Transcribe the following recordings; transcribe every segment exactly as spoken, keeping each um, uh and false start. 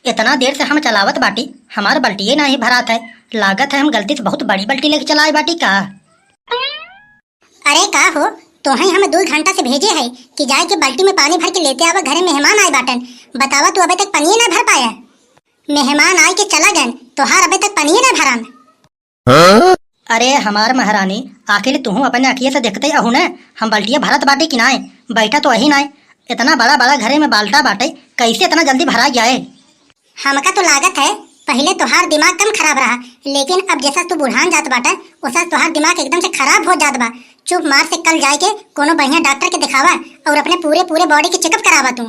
इतना देर से हम चलावत बाटी, हमार बल्टिये नाही भरात है। लागत है हम गलती से बहुत बड़ी बल्टी लेके चलाए बाटी का। अरे का हो, तोहई हम दू घंटा से भेजे है कि जाए के बल्टी में पानी भर के लेते आवा, घरे मेहमान आए बाटन। बतावा तू अबे तक पनिये ना भर पाया। मेहमान आए के चला गन, तोहार अबे तक पनिये ना भरान। अरे हमार महारानी, आखिर तुहू अपने अखिए से देखते अहू न, हम बल्टिया भरत बाटे कि नाय, बैठा तो अही नाय। इतना बड़ा बड़ा घरे में बाल्टा बाटे, कैसे इतना जल्दी भरा जाए? हमका तो लागत है, पहिले तोहार दिमाग कम खराब रहा, लेकिन अब जैसा तू बुढ़ान जात बाटा, वैसा तोहार दिमाग एकदम से खराब हो जात बा। चुप मार से कल जाए के कोनो बढ़िया डॉक्टर के दिखावा और अपने पूरे पूरे बॉडी के चेकअप करावा तू।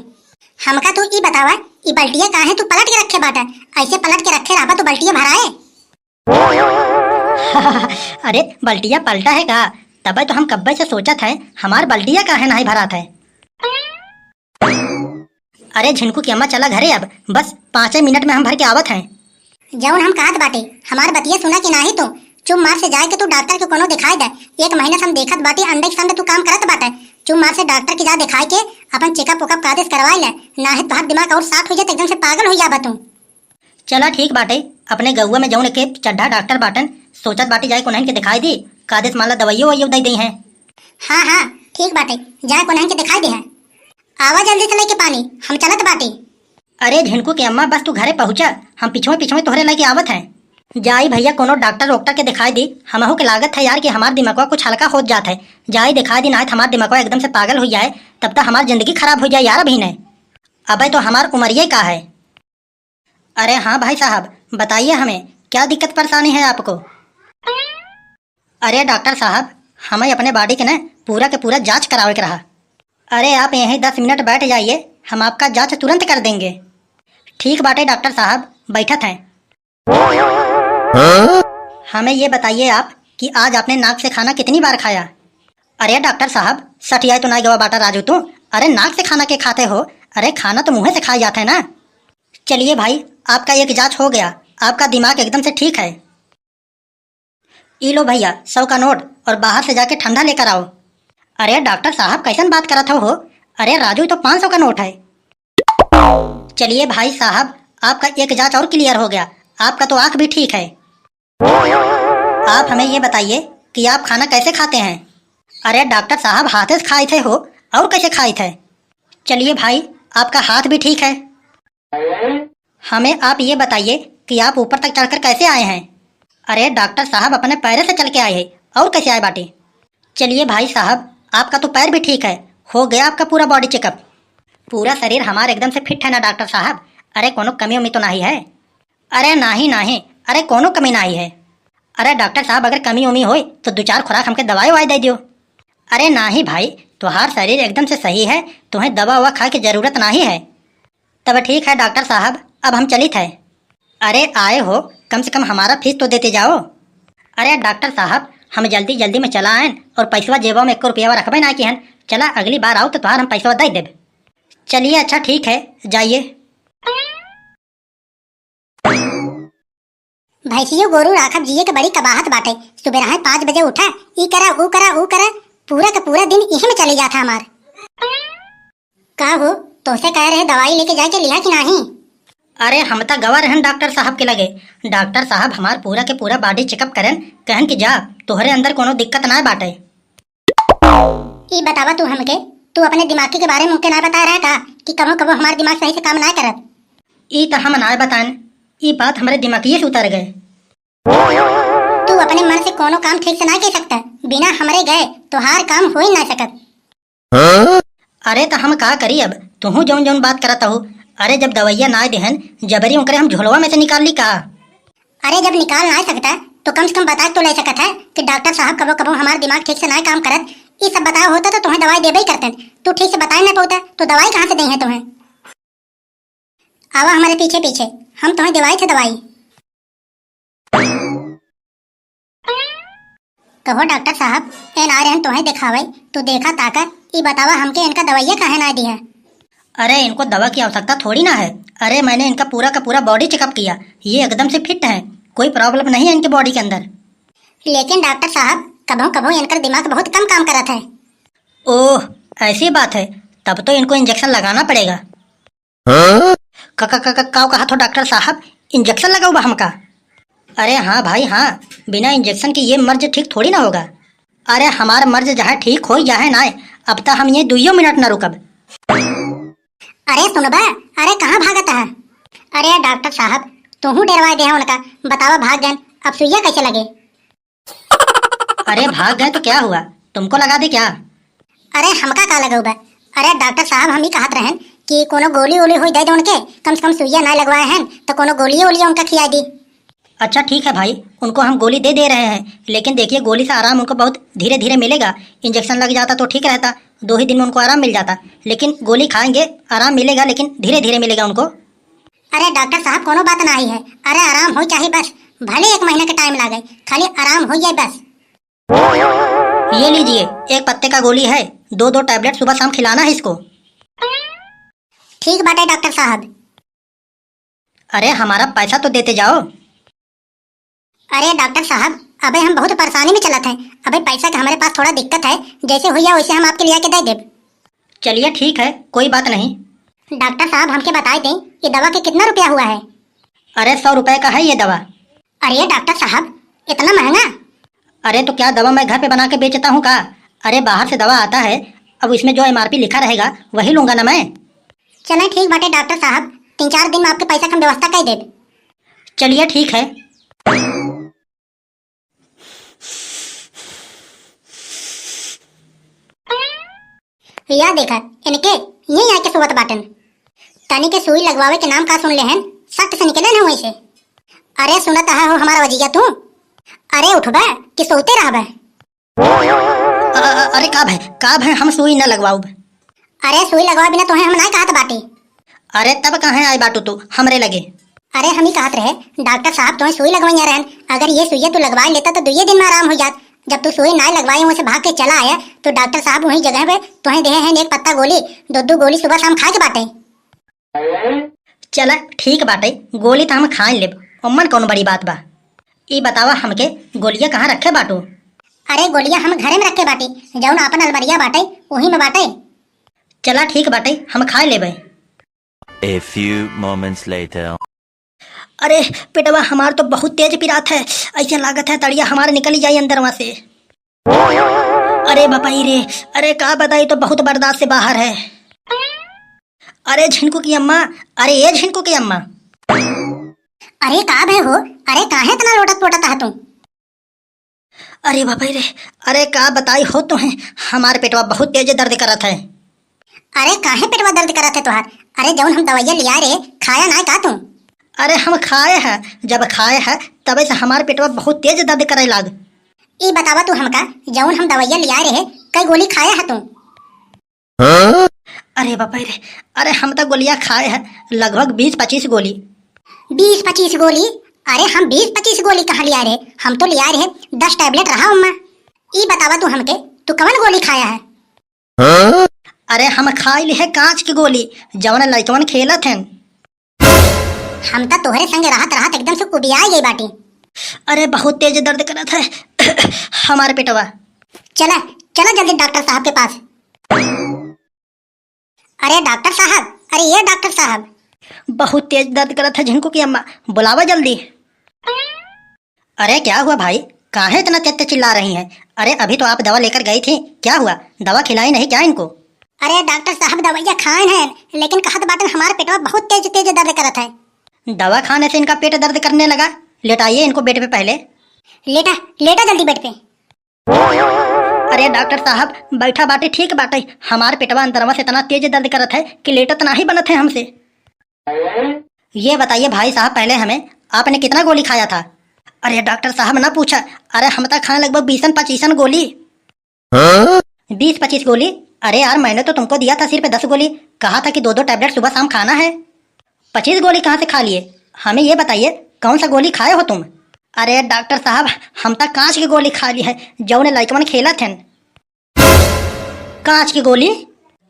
हमका तू ई बतावा, ई बल्टिया काहे तू पलट के रखे बाटा? ऐसे पलट के रखे रहबा तो बल्टिया भराए? अरे, बल्टिया पलटा है का? तबे तो हम कब्बे से सोचत है, हमार बल्टिया काहे नाही भरात है। अरे झिनकू की अम्मा, चला घरे अब, बस पाँचे मिनट में हम भर के आवत हैं। जौन हम कहत बाटे, हमार बतिया सुना कि नाही तू? चुप मार से जाए के तू डॉक्टर के कोनो दिखाई दे। एक महीना से हम देखत बाटे, अंडे के सामने तू काम करत बाटे। चुप मार से डॉक्टर के जा दिखाई के अपन चेकअप वेकअप कायदे से करवाई ले, नाही तोहार दिमाग और साफ हो जाए, एकदम से पागल हो जाबा तू। चला ठीक बाटे, अपने गौवा में जौन एके चड्ढा डॉक्टर बाटन, सोचत बाटे जाए कोनहन के दिखाई दी, कादेस माला दवाइयो ववाइयो दे दई हैं। हाँ, हाँ, ठीक बाटे, जाए कोनहन के दिखाई दे हैं। आवा जल्दी से लेके पानी, हम चलत बाटे। अरे झिनकू के अम्मा, बस तू घरे पहुँचा, हम पिछुए पिछुए तोहरे लेके आवत हैं। जाई भैया, कोनो डॉक्टर वोक्टर के दिखाई दी, हमहू के लागत है यार कि हमार दिमागवा कुछ हल्का होत जात है। जाई दिखाई दी, नाहित हमार दिमागवा एकदम से पागल हो जाए, तब तक हमार जिंदगी खराब हो जाए यार अभी नहीं। अबे तो हमार उमरिये का है। अरे हाँ भाई साहब, बताइए हमें, क्या दिक्कत परेशानी है आपको? अरे डॉक्टर साहब, हमें अपने बॉडी के ना पूरा के पूरा जांच करावे के रहा। अरे आप यहीं दस मिनट बैठ जाइए, हम आपका जांच तुरंत कर देंगे। ठीक बाटे डॉक्टर साहब, बैठत हैं। हमें ये बताइए आप कि आज आपने नाक से खाना कितनी बार खाया? अरे डॉक्टर साहब, सठियाए तो नाई गवा बाटा राजू तू। अरे नाक से खाना के खाते हो? अरे खाना तो मुँहे से खाया जाता है ना। चलिए भाई, आपका एक जांच हो गया, आपका दिमाग एकदम से ठीक है। ई लो भैया, सौ का नोट और बाहर से जाके ठंडा लेकर आओ। अरे डॉक्टर साहब, कैसन बात करत हो, हो? अरे राजू, ई तो पाँच सौ का नोट है। चलिए भाई साहब, आपका एक जांच और क्लियर हो गया, आपका तो आँख भी ठीक है। आप हमें ये बताइए कि आप खाना कैसे खाते हैं? अरे डॉक्टर साहब, हाथे से खाई थे हो, और कैसे खाई थे? चलिए भाई, आपका हाथ भी ठीक है। हमें आप ये बताइए कि आप ऊपर तक चढ़कर कैसे आए हैं? अरे डॉक्टर साहब, अपने पैरे से चल के आए हैं, और कैसे आए बाटे? चलिए भाई साहब, आपका तो पैर भी ठीक है, हो गया आपका पूरा बॉडी चेकअप। पूरा शरीर हमार एकदम से फिट है ना डॉक्टर साहब? अरे कोनो कमी उमी तो नाही है? अरे नाही नाही, अरे कोनो कमी नाही है। अरे डॉक्टर साहब, अगर कमी उमी होई तो दो चार खुराक हमके दवाई ववाई दे दियो। अरे नाही भाई, तोहार शरीर एकदम से सही है, तुम्हें दवा ववा खाए की जरूरत नाही है। तब ठीक है डॉक्टर साहब, अब हम चलित है। अरे आए हो, कम से कम हमारा फीस तो देते जाओ। अरे डॉक्टर साहब, हम जल्दी जल्दी में चला आएन और पैसवा जेबा में एको रुपया रखबे ना किहन। चला अगली बार आओ तो तोहार हम पैसवा दे देब। चलिए अच्छा ठीक है, जाइए। भैंसियो गोरू राखब जिए के बड़ी कबाहत बाटे। सुबेरहा पाँच बजे उठा, ई करा, ऊ करा, ऊ करा, पूरा का पूरा दिन इही में चली जात है हमार। का हो, तोसे कह रहे दवाई लेके जाए के लिहा कि नाही? अरे हम त गवा रहन डॉक्टर साहब के लगे। डॉक्टर साहब हमार पूरा के पूरा बॉडी चेकअप करन, कहन कि जा, तोहरे अंदर कोनो दिक्कत ना बाटे। ई बतावा तू हमके, तू अपने दिमागी के बारे में उनके ना बताए रहा का कि कबो कबो हमार दिमाग सही से काम ना करत? ई त हम ना बताएन, ई बात हमरे दिमागिये से उतर गए। तू अपने मन से कोनो काम ठीक से ना कर सकता, बिना हमरे गए तोहार काम हो ही ना सकत। अरे त हम का करी अब, तुहू जौन जौन बात करत हो। अरे जब दवाइया ना देहन, जबरी उनकरे हम झोलवा में से निकाल ली का? अरे जब निकाल ना सकता तो कम से कम बता तो ले सकत है कि डॉक्टर साहब कबो कबो हमार दिमाग ठीक से ना काम करत, ई सब बताओ होता तो तुम्हें दवाई देबे ही करते। तू ठीक से बताए ना पाता तो दवाई कहाँ से दे है तुम्हें? आवा हमारे पीछे पीछे, हम तुम्हें दिवाई थे दवाई। कहो डॉक्टर साहब, एन आ रहन तोहे देखावे, तू देखा ताका, ई बतावा हमके इनका दवाइया काहे ना दिया? अरे इनको दवा की आवश्यकता थोड़ी ना है। अरे मैंने इनका पूरा का पूरा बॉडी चेकअप किया, ये एकदम से फिट हैं, कोई प्रॉब्लम नहीं है इनके बॉडी के अंदर। लेकिन डॉक्टर साहब, कभो कभो इनकर दिमाग बहुत कम काम करत है। ओह, ऐसी बात है, तब तो इनको इंजेक्शन लगाना पड़ेगा। हाँ? क-, क-, क-, क-, काउ कहा थो डॉक्टर साहब, इंजेक्शन लगाउबा हमका? अरे हाँ भाई हाँ, बिना इंजेक्शन के ये मर्ज ठीक थोड़ी ना होगा। अरे हमार मर्ज चाहे ठीक होई चाहे नाय, अब त हम ये दुइयो मिनट ना रुकब। अरे सुनबा, अरे कहाँ भागत है? अरे डॉक्टर साहब, तोहू डेरवाए दे है उनका, बतावा भाग गए, अब सुइया कैसे लगे? अरे भाग गए तो क्या हुआ, तुमको लगा दे क्या? अरे हमका का लगउबा? अरे डॉक्टर साहब, हम ही कहत रहन कि कोनो गोली वोली होई दे दे उनके, कम से कम सुइया ना लगवाए हैं तो कोनो गोली वोली उनका खिया दी। अच्छा ठीक है भाई, उनको हम गोली दे दे रहे हैं, लेकिन देखिए गोली से आराम उनको बहुत धीरे धीरे मिलेगा। इंजेक्शन लग जाता तो ठीक रहता, दो ही दिन में उनको आराम मिल जाता, लेकिन गोली खाएंगे, आराम मिलेगा, लेकिन धीरे धीरे मिलेगा उनको। अरे डॉक्टर साहब, कोनो बात नाही है। अरे आराम हो चाहे बस, भले एक महीना के टाइम लागे, खाली आराम हो जाए बस। ये लीजिए, एक पत्ते का गोली है, दो दो टैबलेट सुबह शाम खिलाना है इसको। ठीक बाटे डॉक्टर साहब। अरे हमारा पैसा तो देते जाओ। अरे डॉक्टर साहब, अबे हम बहुत परेशानी में चलत हैं। अबे पैसा के हमारे पास थोड़ा दिक्कत है, जैसे होइया वैसे हम आपके लिया के दे देब। चलिए ठीक है, कोई बात नहीं। डॉक्टर साहब, हमके बताए दें, ये दवा के कितना रुपया हुआ है? अरे सौ रुपए का है ये दवा। अरे डॉक्टर साहब, इतना महंगा? अरे तो क्या दवा मैं घर पे बना के बेचता हूँ का? अरे बाहर से दवा आता है, अब इसमें जो एमआरपी लिखा रहेगा वही लूंगा ना मैं। चलें ठीक बाटे डॉक्टर साहब, तीन चार दिन में आपके पैसा के हम व्यवस्था कर देब। चलिए ठीक है। या देखा, इनके यहीं आके सोवत बाटन। तनी के सुई लगवावे के नाम का सुन ले हन, सट से निकले न वहीं से। अरे सुनत है हो हमारा वजिया तू? अरे उठबे कि सोते रहबे? अ-, अ-, अरे का भय, का भय, हम सुई न लगवाउब। अरे सुई लगवा बिना तोहे हम नाय कहत बाटी। अरे तब काहे आए बाटू तू हमरे लगे? अरे हम ही कहत रहे, डॉक्टर साहब तोहे सुई लगवइया रहन, अगर ये सुइया तू लगवा लेता तो दुइये दिन में आराम हो जात। जब तू सुई नाय लगवाए वहीं से भाग के चला आया तो डॉक्टर साहब वहीं जगह पे तोहे देहे हैं एक पत्ता गोली, दो दो गोली सुबह शाम खाए के बाटे। चला ठीक बाटे, गोली त हम खाए लेब, ओमन कौन बड़ी बात बा। ई बतावा हमके, गोलिया कहाँ रखे बाटू? अरे गोलिया हम घरे में रखे बाटी, जौन आपन अलमरिया बाटे वही में बाटे। चला ठीक बाटे, हम खाए लेबे। A few moments later. अरे पेटवा हमार तो बहुत तेज पिरात है, ऐसे लागत है तड़िया हमार निकल जाई अंदरवा से। अरे बपाई रे, अरे का बताई, तो बहुत बर्दाश्त से बाहर है। अरे झिनकू की अम्मा, अरे ये झिनकू की अम्मा। अरे का भय हो, अरे काहे इतना लोटत पोटत है तू? अरे बपाई रे, अरे का बताई हो तोहे, हमार पेटवा बहुत तेज दर्द करत है। अरे काहे पेटवा दर्द करत है तोहार? अरे जौन हम दवाइया लिया रहे, खाया ना का तू? अरे हम खाए है, जब खाए है तबे से हमार पेटवा बहुत तेज दर्द करे लाग। ई बतावा तू हमका, जौन हम दवाइया लिया रहे, कई गोली खाया है तू? अरे बाप रे, अरे हम तो गोलियां खाए हैं लगभग बीस पच्चीस गोली। बीस पच्चीस गोली? अरे हम बीस पच्चीस गोली कहाँ लिया रहे, हम तो लिया रहे दस टैबलेट रहा उम्मा। ई बतावा तू हमके, तू कवन गोली खाया है? अरे हम खाई ली है कांच की गोली, जवन लइकवन खेलत हैं। हम तो तोहरे संगे रहत रहत एकदम से उबियाई गई बाटी। अरे बहुत तेज दर्द करत है हमारे पेटवा। चला, चला जल्दी डॉक्टर साहब के पास। अरे डॉक्टर साहब, अरे ये डॉक्टर साहब। बहुत तेज दर्द करत है झिनकू की अम्मा, बुलावा जल्दी। अरे क्या हुआ भाई, काहे इतना तेज तेज चिल्ला रही हैं? अरे अभी तो आप दवा लेकर गई थी, क्या हुआ? दवा खिलाई नहीं क्या इनको? अरे डॉक्टर साहब दवाइया खाए हैं, लेकिन कहत बाटन हमार पेटवा बहुत तेज तेज दर्द करत है। दवा खाने से इनका पेट दर्द करने लगा? लेटाइए इनको बेड पे पहले। लेटा, लेटा जल्दी बेड पे। अरे डॉक्टर साहब, बैठा बाटे ठीक बाटे, हमार पेटवा अंदरवा से इतना तेज दर्द करत है कि लेटत नाही बनत है हमसे। ये बताइए भाई साहब, पहले हमें आपने कितना गोली खाया था? अरे डॉक्टर साहब ना पूछा, अरे हम तो खाए लगभग बीसन पच्चीसन गोली। बीस पच्चीस गोली? अरे यार, मैंने तो तुमको दिया था सिर्फ दस गोली, कहा था कि दो दो टैबलेट सुबह शाम खाना है। पच्चीस गोली कहाँ से खा लिए? हमें ये बताइए, कौन सा गोली खाए हो तुम? अरे डॉक्टर साहब, हम तो कांच की गोली खा ली है, जौन लइकवन खेलत हैं। कांच की गोली?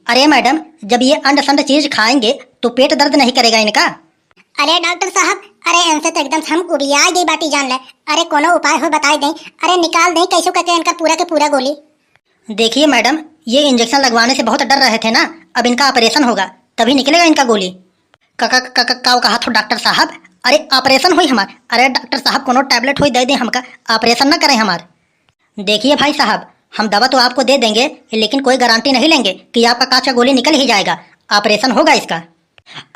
अरे मैडम, जब ये अंड संड चीज खाएंगे तो पेट दर्द नहीं करेगा इनका? अरे डॉक्टर साहब, अरे इनसे तो एकदम से हम उबिया गई बाटी जान ले। अरे कोनो उपाय हो बताई दें, अरे निकाल दें कैसे करके इनका पूरा के पूरा गोली। देखिए मैडम, ये इंजेक्शन लगवाने से बहुत डर रहे थे ना, अब इनका ऑपरेशन होगा तभी निकलेगा इनका गोली। का, का, का, का, का कहत हो डॉक्टर साहब? अरे ऑपरेशन होई हमार। अरे डॉक्टर साहब, कोनो टैबलेट होई दे दे हमका, ऑपरेशन ना करें हमार। देखिए भाई साहब, हम दवा तो आपको दे देंगे, लेकिन कोई गारंटी नहीं लेंगे कि आपका कांच का गोली निकल ही जाएगा। ऑपरेशन होगा इसका।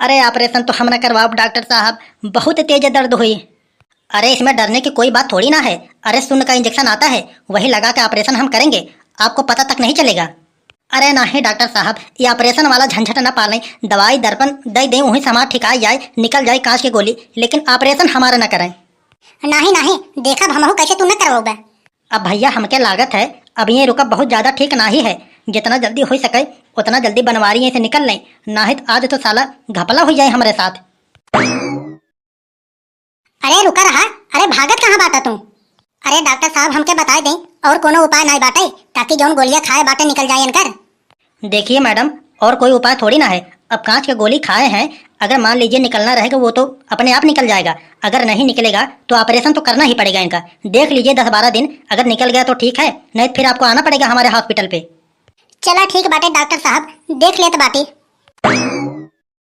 अरे ऑपरेशन तो हम ना करवाओ डॉक्टर साहब, बहुत तेज दर्द हुई। अरे इसमें डरने की कोई बात थोड़ी ना है। अरे सुन्न का इंजेक्शन आता है, वही लगा के ऑपरेशन हम करेंगे, आपको पता तक नहीं चलेगा। अरे नहीं डॉक्टर साहब, ये ऑपरेशन वाला झंझट ना पालें, दवाई दर्पण दे दें, वहीं से हमारा ठिकाई जाए, निकल जाए कांच की गोली, लेकिन ऑपरेशन हमारा ना करें। नहीं नहीं, देखब हमहू कैसे तू न करवोबे। अब भैया हमके लागत है, अब ये रुकब बहुत ज्यादा ठीक नाही है। जितना जल्दी हो सके उतना जल्दी बनवारी यहीं से निकल लें, नाही तो आज तो साला घपला हो जाए हमरे साथ। अरे रुका रहा, अरे भागत कहाँ बाटा तू? अरे डॉक्टर साहब हमके बताए दें, और कोनो उपाय नाई बाटे, ताकि जौन गोलियां खाए बाटे निकल जाए इनकर। देखिए मैडम, और कोई उपाय थोड़ी ना है। अब कांच के गोली खाए हैं, अगर मान लीजिए निकलना रहेगा वो तो अपने आप निकल जाएगा, अगर नहीं निकलेगा तो ऑपरेशन तो करना ही पड़ेगा इनका। देख लीजिए दस बारह दिन, अगर निकल गया तो ठीक है, नहीं तो फिर आपको आना पड़ेगा हमारे हॉस्पिटल पे। चला ठीक बाटे डॉक्टर साहब, देख लेत बाटी।